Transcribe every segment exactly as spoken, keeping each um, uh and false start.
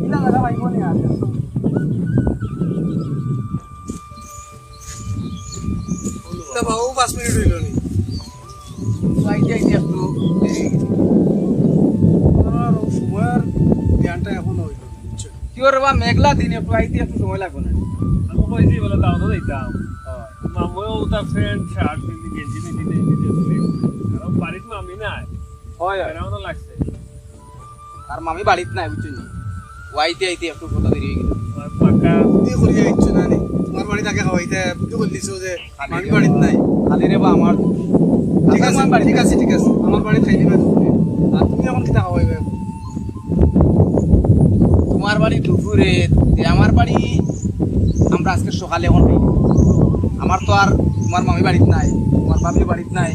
ইলা জাগা পাইবো নি আর। তা বাবু, পাঁচ মিনিট অইলো নি? আইতে আইতে একটু দেরি অইছে। আর ও সময়ের জ্ঞানটা এখনো অইলো না, বুঝছো? কিওর বা, মেঘলা দিন, একটু আইতে একটু সময় লাগবো না? আমি কইছি বলে দাওয়াত যাইতাম। মামুও ওটা প্যান্ট শার্ট পিন্দি, গেঞ্জি পিন্দি, গেঞ্জি পিন্দি। আর বাড়িত মামি নাই। হয়, হয়। এরাও না লাগছে। আর মামি বাড়িত নাই, বুঝছো নি? ও আইতে আইতে একটু কথা দেরি অই গেল। আর পাক্কা। বুদ্ধি করিয়া আইছো না নি? তোমার বাড়িত আগে খাওয়াইতে বুদ্ধি করি দিছো যে মামি বাড়িত নাই। খালি রে বা আমার। ঠিক আছে, আমার বাড়িত ঠিক নাই। আছে, ঠিক আছে। আমার বাড়িত খাইলিবা দুপুরে। আর তুমি এখন কিতা খাওয়াইবে? তোমার বাড়ি দুপুরে, তে আমার বাড়ি আমরা আজকে সকালে এখন খাই। আমার তো আর তোমার মামি বাড়িত নাই, তোমার বাপি বাড়িত নাই।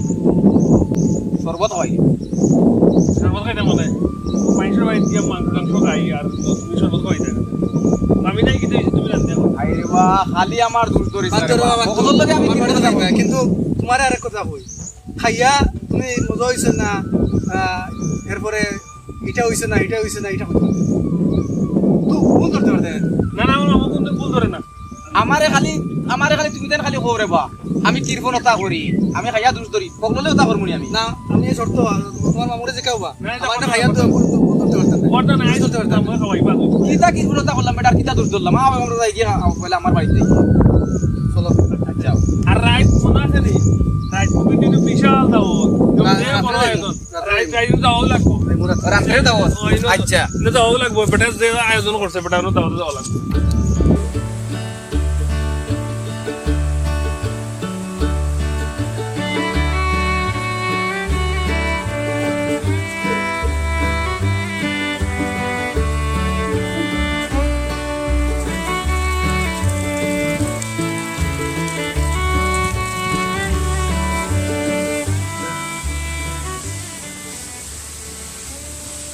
শরবত হয়। শরবত খাইতে মানে? মানুষের বাড়িত গিয়া মাংস টাংস খাই আর তুমি শরবত খাইতে না। আমি নাই কিন্তু এই যে তুমি রান্ধতে এখন। আরে বা, খালি আমার দুষ ধরিস না রে বা। বাদ দেও, বাদ দেও। বকলর লগে আমি আমার বাড়িত খাইবা, কিন্তু তোমারে আরেক কথা কই। খাইয়া তুমি মজা অইছে না, আহ, এরপরে ইটা অইছে না, ইটা অইছে না, ইটা কথা। তো ভুল ধরতে পারতে না। না, না, আমার অমুক কিন্তু ভুল ধরে না। আমারে খালি, আমারে খালি তুমি দেন খালি কও রে বা। আমি কৃপণতা করি, আমি খাইয়া দুষ ধরি, বকললে ওটা করমু নি আমি। না, আমি এই শর্ত, তোমার মামুরে জিকাও বা। না, এটা আমার কথা খাইয়া না। তো ভুল, ভুল ধরতে পারতে না। কথা না, ভুল ধরতে পারতে না। আমরা খাওয়াই বা। কিতা কৃপণতা করলাম, বেটার কিতা দুষ ধরলাম? আ, আমরা যাই গিয়া, আ, বলে আমার বাড়িতে। চলো। আচ্ছা। আর রাইত মনে আছে নি? রাইত কিন্তু বিশাল দাওয়াত। না, যে বড় রাত্রে আয়োজন। রাত্রে রাইত, রাইত যাওয়া লাগবো। রাত্রে দাওয়াত? ওই না, আচ্ছা। না, যাওয়া লাগবো। বেটা যে আয়োজন করছে, বেটা ওর দাওয়াত যাওয়া লাগবো।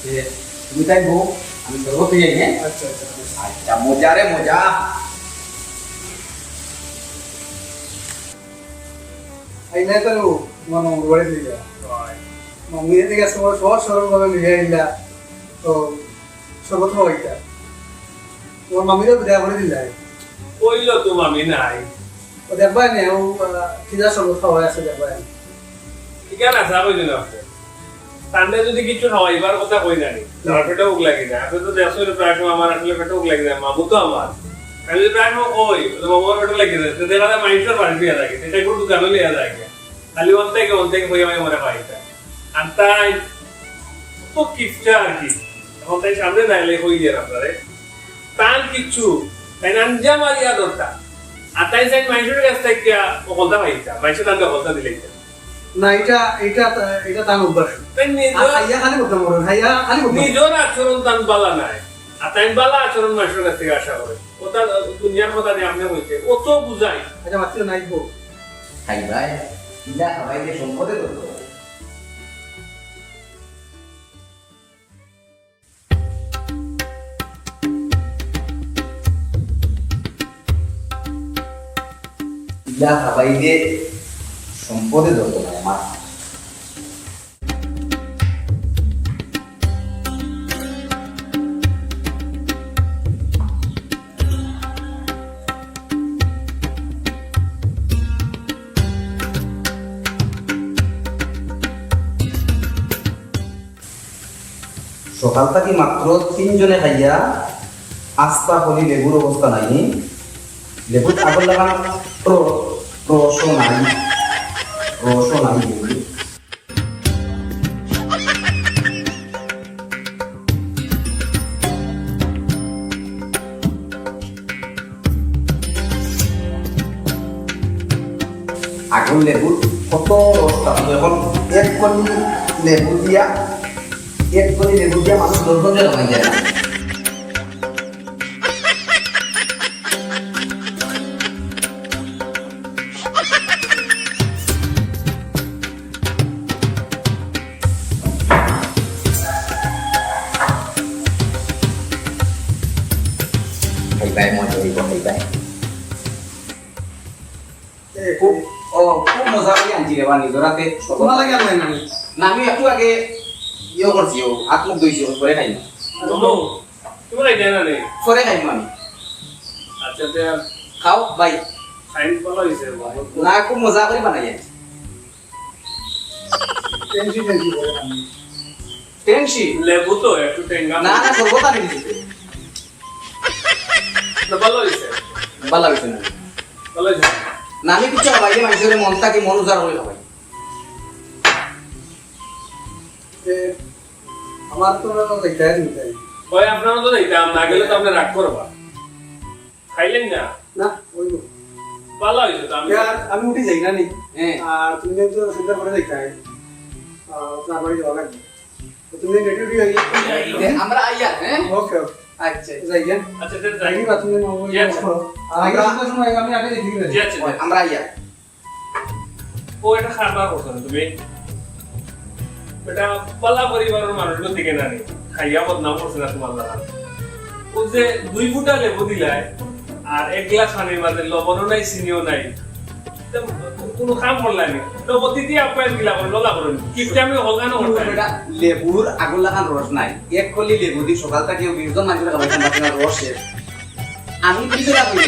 এ, তুমি তাই বউ, আমি শরবত নিয়ে আই, হ্যাঁ? আচ্ছা, আচ্ছা, আচ্ছা। আচ্ছা, মজা রে মজা। এই নাই তো, তোমার মামুর বাড়ি দিয়ে যা। মামু এদিকে আসতে বড় সহজ সরল ভাবে নিয়ে আইলা। তো, শরবত খাওয়াইতা। তোমার মামিরও বিদায় করে দিলাই। কইলো তো মামি নাই। ও দেখবাই নে, ও, আহ, কিজা শরবত খাওয়াই আছে দেখবাই নে। ঠিকানা আছে, আমি দিন আছে। তানরে যদি কিছু খাওয়াইবার কথা কই না নি, আমার পেটে ভুক লাগি যায়। আপনি তো দেখছেন প্রায় সময় আমার আসলে পেটে ভুক লাগি যায়, মামু তো আমার। আমি যদি প্রায় সময় কই, তো মামু আমার পেটে লাগি যায়। তো দেখা যায় মাংসর বাড়ি দিয়ে লাগে, সেটা একটু দোকানে লিয়ে যায়। খালি অন থেকে, অন থেকে কই আমি মনে খাওয়াইতা। আর তাই তো কিপটা আর কি। এখন তাই সামনে না এলে কই দিয়ে আপনারে। তান কিচ্ছু, তাই আঞ্জা মারিয়া ধরতা। আর তাই চাই মাংসর কাছ থেকে হকলতা পাইতা, মাংসর তানরে হকলতা দিলাইতা। না, এটা, এটা, এটা তান অভ্যাস। তাই নিজর আর খাইয়া খালি বদনাম করেন, খাইয়া খালি বদনাম। নিজর আচরণ তান বালা নাই। আর তাই বালা আচরণ মাংসর কাছ থেকে আশা করে। ও তার দুনিয়ার কথা নিয়ে আপনি বলছে, ও তো বুঝাই। আচ্ছা, মাত্র নাই গো। খাইবায়, ইলা খাবাইলে সম্পদে ধরতো। ইলা খাবাইলে সম্পদে ধরতো না আমার। সকাল থাকি মাত্র তিনজনে খাইয়া আস্তা কলি লেবুর অবস্থা নাই। লেবুত আগর লাখান র-, রসও নাই, রসও নাই লেবু। আগর লেবুত কত রস থাকতো, এখন এক কলি লেবু দিয়া, এক কলি লেবু দিয়া মানুষ দশ জন জন্মাই যায় না। খাইবায়, মজা অইবো, খাইবায়। এ, খুব, ও, খুব মজা করি আনছি রে বা, নিজর হাতে। তোমার লাগি আনলাই না আমি? না, আমি একটু আগে ইয়ে করছি, ও হাত মুখ ধুইছি, ও পরে খাইমু। মামু, তুমি খাইতে না নি? পরে খাইমু আমি। আচ্ছা, তে আর খাও ভাই। খাইন ভালা অইছে, বাবা। না, খুব মজা করি বানাই আনছি। টেনশন, টেনশন করে খাইন। টেনশন? লেবু তো একটু টেঙ্গা। না, না, শরবত আনি দিছি। না, ভালা অইছে। ভালা অইছে না। ভালা অইছে। না, আমি কিচ্ছু খাবাই না, মানুষের মন থাকে, মন উজাড় করে খাবাই। এ, আমার তো যাইতে হয়, যাইতে হয়। ওই, আপনারও তো যাইতাম, না গেলে তো আপনি রাগ করবা। খাইলেন না? না, ওই তো। ভালা অইছে তো, আমি ইয়ার, আমি উঠি যাই না নি? হ্যাঁ। আর তুমি তো সেন্টার করে যাইতে হয়। আর তার বাড়ি যাওয়া লাগবে। তো তুমি রেডি উডি হয়ে গেলে এ, আমরা আইয়া, হ্যাঁ? ওকে, ওকে। আচ্ছা। যাই গিয়া। আচ্ছা, তে যাই। যাই গিয়া, তুমি নবমী জি, আচ্ছা। করো। আর আমরা আমরা সন্ধ্যার সময় আমি আগে দেখি গেলে। জি, আচ্ছা, ও, জি। আমরা আইয়া। ও, এটা খারাপ করছো না তুমি। এটা ভালা পরিবারের মানুষ তো দিকে না নি। খাইয়া বদনাম করছে না তোমার লাগা। ও যে দুই ফুটা লেবু দিলায়, আর এক গ্লাস পানির মাঝে লবণও নাই, চিনিও নাই। তে কোনো কাম করলায় নি। তো অতিথি আপ্যায়ন কিলা করো, ললা করো নি। কিপটা আমি হলগানো করতাম। এটা লেবুর আগুন লাগান রস নাই। এক কলি লেবু দি সকাল থাকি বিশ জন মানুষের খাবার খান, বাকি রস শেষ। আমি কি করে করি?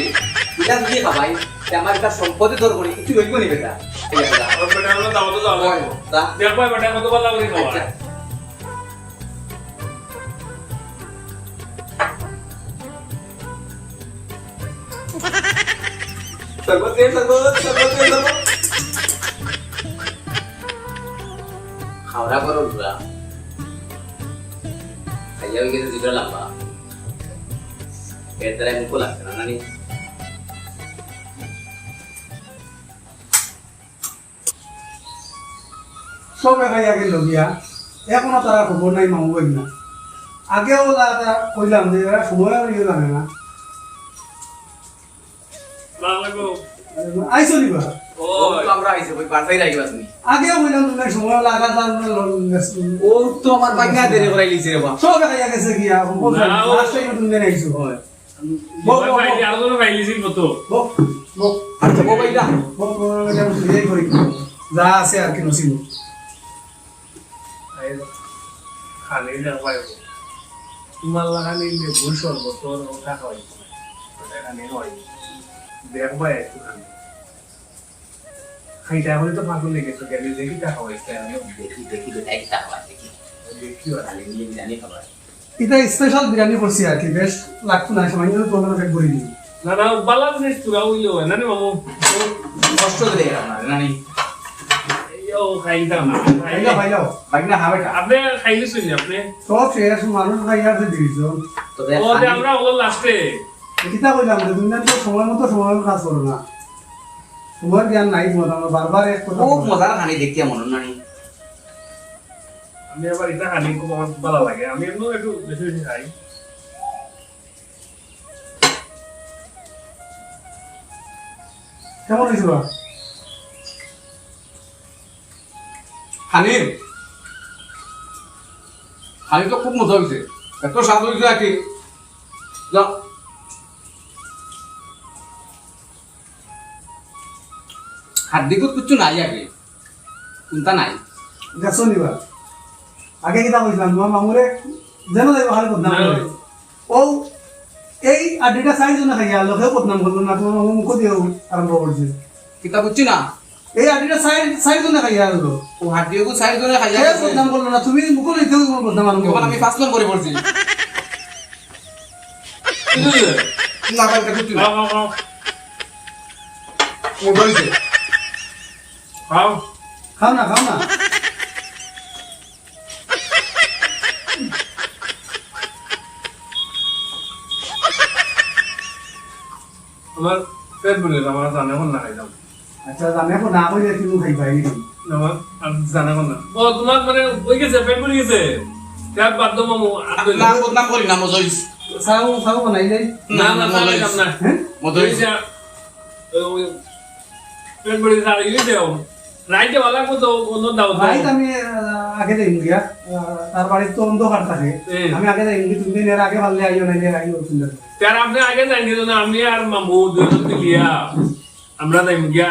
এটা দিয়ে খাবাই, যে আমার এটা সম্পদে দর করি, কিছু রইব নি বেটা। এই বেটা। ওর বেটা হলো দাও তো দাও। ওই, দা। দেখো বেটা কত ভালা করে খাওয়া। আচ্ছা। শরবত দে, শরবত, শরবত দে, শরবত। খাওয়া করো পুরা। খাইয়া হয়ে গেছে জিভে লম্বা। এর দ্বারা মুখও লাগছে না, নানি? সবে খাইয়া গেল গিয়া, এখনো তারা খবর নাই মামু ভাই না। আগেও ওলা এটা কইলাম যে এরা সময় আর ইয়ে লাগে না। আসসালামু আলাইকুম। আইসো নি বা? ও, ও তো আমরা আইছি, ওই বাসায় রাখি বাস নি। আগেও কইলাম তুমি সময় লাগা তার মানে লড়ুন গেছে। ও তো আমার বাইক না দেরি করাই লিছে রে বা। সবে খাইয়া গেছে গিয়া, এখন বলছে, না, ও লাস্ট টাইম তুমি আইসো। হয়। বউ, বউ, বউ। আরো জনে পাইলিছিল মতো। বউ, বউ। আচ্ছা, বউ, ভাই, না। বউ, বউ, বউ, বউ, এই করি। যা আছে আর কি নসিব। আরে, খালি না ভাই। তোমার লাগানি লেবুর শরবত ওর ওটা হয়। ওটা খালি হয়। দেখ ভাই, একটু খালি। খাইতে হলে তো পাগল হয়ে গেছে, গেলে দেখি তা খাওয়াইছে, আমি দেখি, দেখি, দেখি, এই তা খাওয়াই, দেখি। দেখি, আর খালি নিয়ে বিরিয়ানি খাওয়াই। এটা স্পেশাল বিরিয়ানি করছি আর কি, বেশ লাগতো না, সামান্য তো তোমার পেট ভরে দিই। না, না, বালা জিনিস তোরা হইলেও হয় না রে বাবু। কষ্ট করে গেলাম না, নানি। এই ও খাইতাম না। খাইলাও, খাইলাও। ভাই না, খাবে কা? আপনি খাইলে শুনি, আপনি। তো শেষ, মানুষ খাই আর দিবি তো। তবে ও, খালি আমরা হলো লাস্টে। কিতা কইলাম রে, তুমি তো সময় মতো সময় মতো কাজ করো না। তোমার জ্ঞান নাই, তোমার আমরা বারবার এক কথা খুব বলো। মজার খানি দেখিয়া মনে নানি। আমি আবার এটা খানি খুব আমার ভালো লাগে, আমি এমনিও একটু বেশি বেশি খাই। কেমন হয়েছে বা? খানি, খানি তো খুব মজা হয়েছে, এত স্বাদ হয়েছে আর কি। যা। হাড্ডি কুত কিচ্ছু নাই আগে, কোনটা নাই। গেছো নিবা? আগে কিতা কইছিলাম, তোমার মামুরে যেন যাইবো খালি বদনাম না। করে। ও, এই আড্ডিটা চাইর জনে খাইয়া আনলো, কেউ বদনাম করলো না, তোমার মামু মুখ দিয়েও আরম্ভ করছে। কিতা বুঝছি না? এই আড্ডিটা চাইর, চাইর জনে খাইয়া আনলো। ও হাড্ডি ওগু চাইর জনে খাইয়া কে আনছে। বদনাম করলো না, তুমি মুখ লইতেও তোমার বদনাম আরম্ভ তখন করলো। আমি পাঁচ নম্বরে পড়ছি। না, ভাই, এটা করছি না। খাও, খাও, খাও। ও, ধরেছে। খাও। খাও না, খাও না। আমার পেট ভরে গেল, আমার জানে কোন না খাইলাম। আচ্ছা, জানে কোন না কইলে তুমি খাই পাই নি? আমার আর জানে কোন না। ও, তোমার মানে হয়ে গেছে, পেট ভরে গেছে। ত্যাগ বাদ দাও মামু, আর কইলাম। নাম বদনাম করি না, মজা হইছে। চাও, চাও বানাই দেই। না, না, না, না, মজা খাইলাম হইছে। না। হ্যাঁ? মজা হইছে। এই যে, ওই, পেট ভরে গেছে, আর ইয়ে দেও। রাইতে ভালা লাগবো তো, অন্য দাও তো। রাইত আমি, আহ, আগে যাই গিয়া, আহ, তার বাড়িত তো অন্ধকার থাকে। হুম। আমি আগে যাই গিয়া, তুমি এর আগে পারলে আইও, নাইলে আইও, তুমি দেখো। তার আপনি আগে যাই গিয়া না, আমি আর মামু দুজন মিলিয়া, আমরা যাই গিয়া,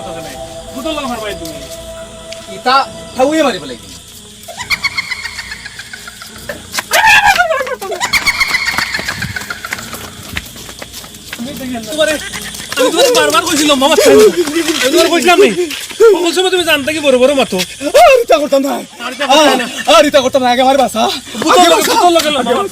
মাতো কেনে? ভূতর লগে মারবায় তুমি। ইতা ঠাউয়ে মারি ফেলাই। তোমারে, আমি তোমারে বারবার কইছিলাম, মামা, আমি তোমারে কইছিলাম নি? সকল সময় তুমি জানতা কি বড় বড় মাতো? আর ইতা করতাম না। আর ইতা করতাম না। আর ইতা করতাম না, আগে আমার বাসা। ভূতর লগে, ভূতর লগে লড়বা।